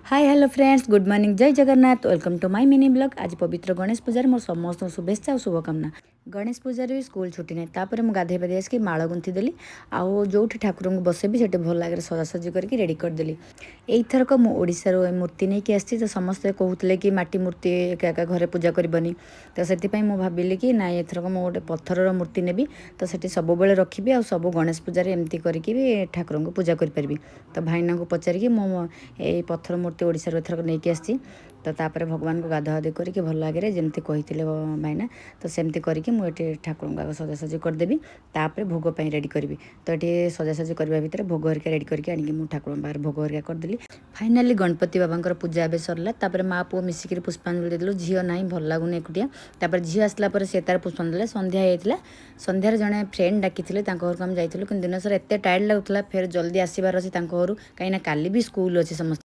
Hi, hello friends, good morning, Jay Jagannath. Welcome to my mini vlog. ଆଜି ପବିତ୍ର ଗଣେଶ ପୂଜାରେ ମୋର ସମସ୍ତଙ୍କୁ ଶୁଭେଚ୍ଛା ଆଉ ଶୁଭକାମନା। ଗଣେଶ ପୂଜାରେ ବି ସ୍କୁଲ ଛୁଟି ନାହିଁ। ତାପରେ ମୁଁ ଗାଧୋଇ ପାଧେଇ ଆସିକି ମାଳ ଗୁନ୍ଥିଦେଲି ଆଉ ଯେଉଁଠି ଠାକୁରଙ୍କୁ ବସେଇବି, ସେଠି ଭଲ ଆଗରେ ସଜାସଜି କରିକି ରେଡ଼ି କରିଦେଲି। ଏଇଥରକ ମୁଁ ଓଡ଼ିଶାରୁ ଏ ମୂର୍ତ୍ତି ନେଇକି ଆସିଛି। ତ ସମସ୍ତେ କହୁଥିଲେ କି ମାଟି ମୂର୍ତ୍ତି ଏକା ଏକା ଘରେ ପୂଜା କରିବନି। ତ ସେଥିପାଇଁ ମୁଁ ଭାବିଲି କି ନାଇଁ, ଏଥରକ ମୁଁ ଗୋଟେ ପଥରର ମୂର୍ତ୍ତି ନେବି। ତ ସେଠି ସବୁବେଳେ ରଖିବି ଆଉ ସବୁ ଗଣେଶ ପୂଜାରେ ଏମିତି କରିକି ବି ଠାକୁରଙ୍କୁ ପୂଜା କରିପାରିବି। ତ ଭାଇନାଙ୍କୁ ପଚାରିକି ମୁଁ ଏଇ ପଥର ମୂର୍ତ୍ତି ଓଡ଼ିଶାରୁ ଏଥରକ ନେଇକି ଆସିଛି। ତ ତାପରେ ଭଗବାନଙ୍କୁ ଗାଧୁଆ ଗାଧି କରିକି ଭଲ ଆଗରେ ଯେମିତି କହିଥିଲେ ଭାଇନା, ତ ସେମିତି କରିକି ମୁଁ ଏଠି ଠାକୁରଙ୍କୁ ଆଗ ସଜାସଜି କରିଦେବି। ତାପରେ ଭୋଗ ପାଇଁ ରେଡ଼ି କରିବି। ତ ଏଠି ସଜାସଜି କରିବା ଭିତରେ ଭୋଗ ହେରିକା ରେଡ଼ି କରିକି ଆଣିକି ମୁଁ ଠାକୁରଙ୍କ ପାଖରେ ଭୋଗ ହେରିକା କରିଦେଲି। ଫାଇନାଲି ଗଣପତି ବାବାଙ୍କର ପୂଜା ଏବେ ସରିଲା। ତାପରେ ମା ପୁଅ ମିଶିକିରି ପୁଷ୍ପାଞ୍ଜଳି ଦେଇଦେଲୁ। ଝିଅ ନାହିଁ, ଭଲ ଲାଗୁନି ଏକୁଟିଆ। ତାପରେ ଝିଅ ଆସିଲା ପରେ ସେ ତାର ପୁଷ୍ପାଞ୍ଜଳି ଦେଲା। ସନ୍ଧ୍ୟା ହେଇଯାଇଥିଲା। ସନ୍ଧ୍ୟାରେ ଜଣେ ଫ୍ରେଣ୍ଡ ଡାକିଥିଲେ, ତାଙ୍କ ଘରକୁ ଆମେ ଯାଇଥିଲୁ। କିନ୍ତୁ ଦିନ ସାରା ଏତେ ଟାୟାର୍ଡ଼ ଲାଗୁଥିଲା, ଫେର ଜଲ୍ଦି ଆସିବାର ଅଛି ତାଙ୍କ ଘରୁ, କାହିଁକିନା କାଲି ବି ସ୍କୁଲ ଅଛି ସମସ୍ତେ।